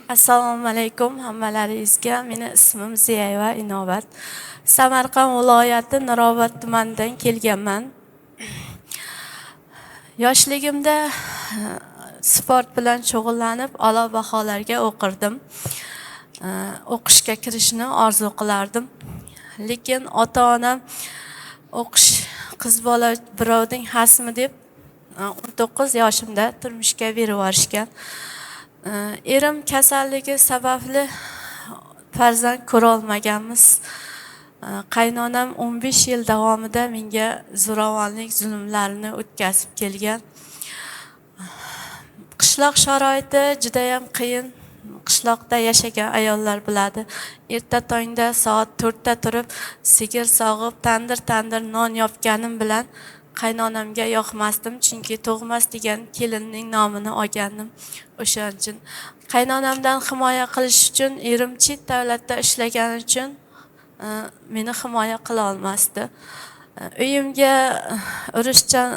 Assalomu alaykum hammalaringizga. Meni ismim Ziyayeva Inobat. Samarqand viloyati Nurobod tumanidan kelganman. Yoshligimda sport bilan shug'ullanib, a'lo baholarga o'qirdim. O'qishga kirishni orzu qilardim. Lekin ota-onam o'qish qiz bola birovning hasmi deb 19 yoshimda turmushga berib yuborishgan. Erim kasalligi sababli farzand ko'rolmaganmiz. Qaynonam 15 yil davomida menga zo'ravonlik zulmlarini o'tkazib kelgan. Qishloq sharoiti judayam qiyin. Qishloqda yashagan ayollar biladi. Erta tongda soat 4 da turib, sigir sog'ib, tandir-tandir non yopganim bilan qaynonamga yoqmasdim, chunki tug'mas degan kelinning nomini olgandim. O'shaning uchun qaynonamdan himoya qilish uchun erim chet davlatda ishlagani uchun meni himoya qila olmasdi. Uyimga urushchan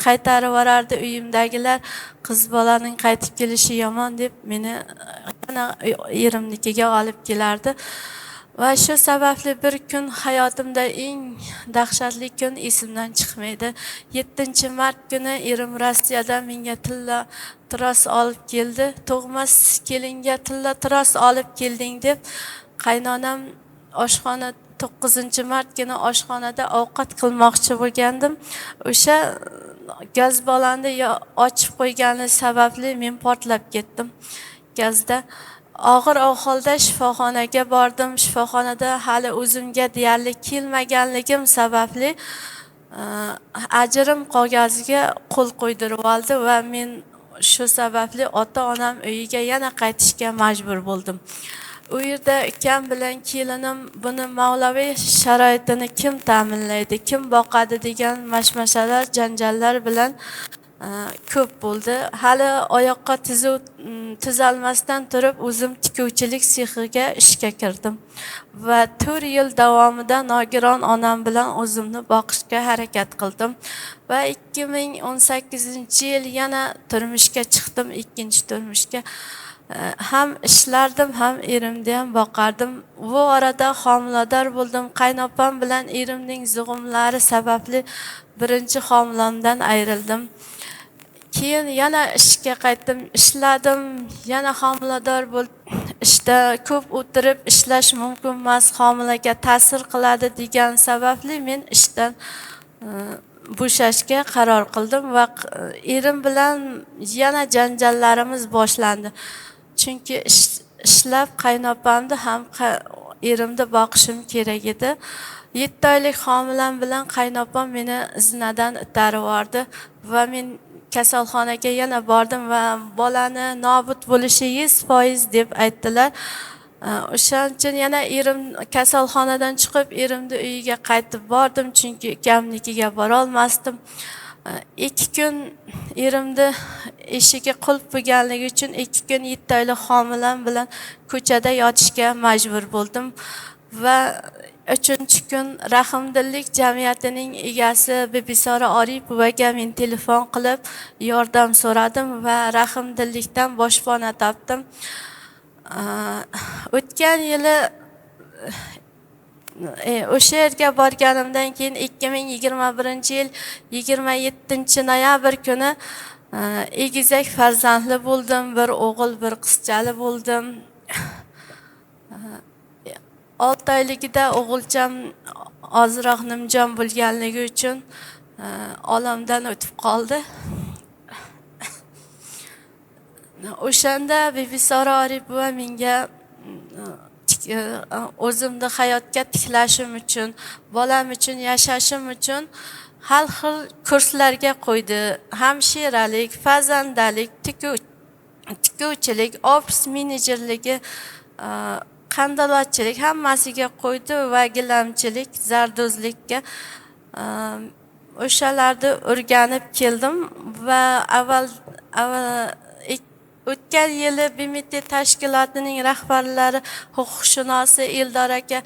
qaytarib yuborardi. Uyimdagilar qiz bolaning qaytib kelishi yomon deb meni yana erimnikiga olib kelardi. Va shu sababli bir kun hayotimda eng dahshatli kun esimdan chiqmaydi. 7-mart kuni erim Rossiyadan menga tilla tros olib keldi. Tug'mas kelinga tilla tros olib kelding deb qaynonam oshxona 9-mart kuni oshxonada ovqat qilmoqchi bo'lgandim. O'sha gaz balonni ochib qo'ygani sababli men portlab ketdim gazda. Og'ir ahvolda shifoxonaga bordim. Shifoxonada hali o'zimga deyarli kelmaganligim sababli ajrim qog'oziga qo'l qo'ydirib oldi va men shu sababli ota-onam uyiga yana qaytishga majbur bo'ldim. U yerda ukam bilan kelinim buni mavlaviy sharoitini kim ta'minlaydi, kim boqadi degan mashmashalar, janjallar bilan ko'p bo'ldi. Hali oyoqqa tuzalmasdan turib o'zim tikuvchilik sexiga ishga kirdim va 4 yil davomida nogiron onam bilan o'zimni boqishga harakat qildim va 2018-yil yana turmushga chiqdim, ikkinchi turmushga. Ham ishlardim, ham erimni ham boqardim. Bu orada homilador bo'ldim. Qaynopam bilan erimning zug'umlari sababli birinchi homilamdan ayrildim. Keyin yana ishga qaytdim, ishladim, yana homilador bo'ldim. Ishda ko'p o'tirib ishlash mumkin emas, homilaga ta'sir qiladi degan sababli men ishdan bo'shashga qaror qildim va erim bilan yana janjallarimiz boshlandi. Chunki ishlab qaynopamni ham erimni boqishim kerak edi. 7 oylik homilam bilan qaynopam meni zinadan itarib yubordi va men kasalxonaga yana bordim va bolani nobud bo'lishi 100% deb aytdilar. O'shaning uchun yana erim kasalxonadan chiqib erimni uyiga qaytib bordim, chunki ukamnikiga bora olmasdim. 2 kun erimni eshigi qulf bo'lganligi uchun 2 kun 7 oylik homilam bilan ko'chada yotishga majbur bo'ldim va 3-kun Rahimdillik jamiyatining egasi Bibisora Oripovaga men telefon qilib yordam so'radim va Rahimdillikdan boshpana topdim. O'tgan yili o'sha yerga borganimdan keyin 2021-yil 27-noyabr kuni egizak farzandli bo'ldim, bir o'g'il, bir qizchali bo'ldim. 6 oyligida o'g'ilcham ozroq nimjon bo'lganligi uchun olamdan o'tib qoldi. O'shanda Bibisora Oripova menga o'zimni hayotga tiklashim uchun, bolam uchun yashashim uchun har xil kurslarga qo'ydi. Hamshiralik, fazandalik, tikuvchilik, ofis menejerligi, qandolatchilik hammasiga qo'ydi va gilamchilik, zardozlikka o'shalarni o'rganib keldim va avval o'tgan yili BMT tashkilotining rahbarlari huquqshunosi Eldor aka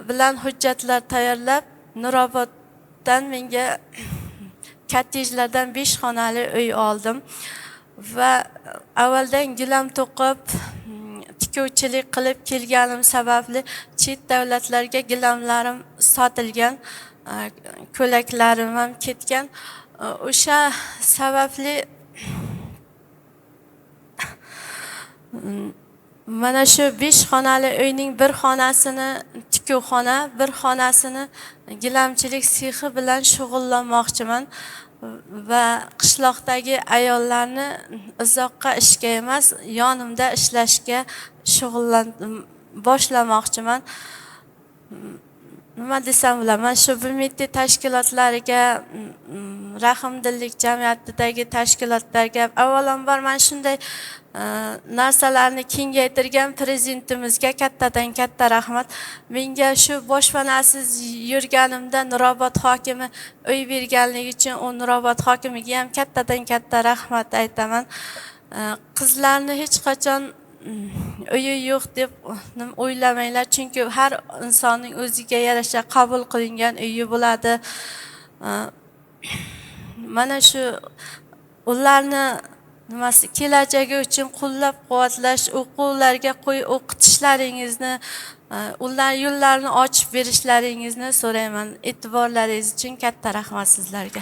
bilan hujjatlar tayyorlab Nuroboddan menga kottejlardan 5 xonali uy oldim va avvaldan gilam to'qib Tikuvchilik qilib kelganim sababli chet davlatlarga gilamlarim sotilgan, ko'ylaklarim ham ketgan. O'sha sababli mana shu 5 xonali uyning bir xonasini tikuvxona, bir xonasini gilamchilik sexi bilan shug'ullanmoqchiman va qishloqdagi ayollarni uzoqqa ishga emas, yonimda ishlashga shug'ullan boshlamoqchiman. Nima desam bo'laman, shu BMT tashkilotlariga, rahmdillik jamiyatidagi tashkilotlarga avvalambor mana shunday narsalarni kengaytirgan prezidentimizga kattadan katta rahmat. Menga shu boshpanasiz yurganimda Nurobod hokimi uy berganligi uchun u Nurobod hokimiga ham kattadan katta rahmat aytaman. Qizlarni hech qachon uyi yo'q deb o'ylamanglar, chunki har insonning o'ziga yarasha qabul qilingan uyi bo'ladi. Mana shu ularni nimasi kelajagi uchun qo'llab-quvvatlash, o'quvlarga qo'y o'qitishlaringizni, ular yo'llarni ochib berishlaringizni so'rayman. E'tiborlaringiz uchun katta rahmat sizlarga.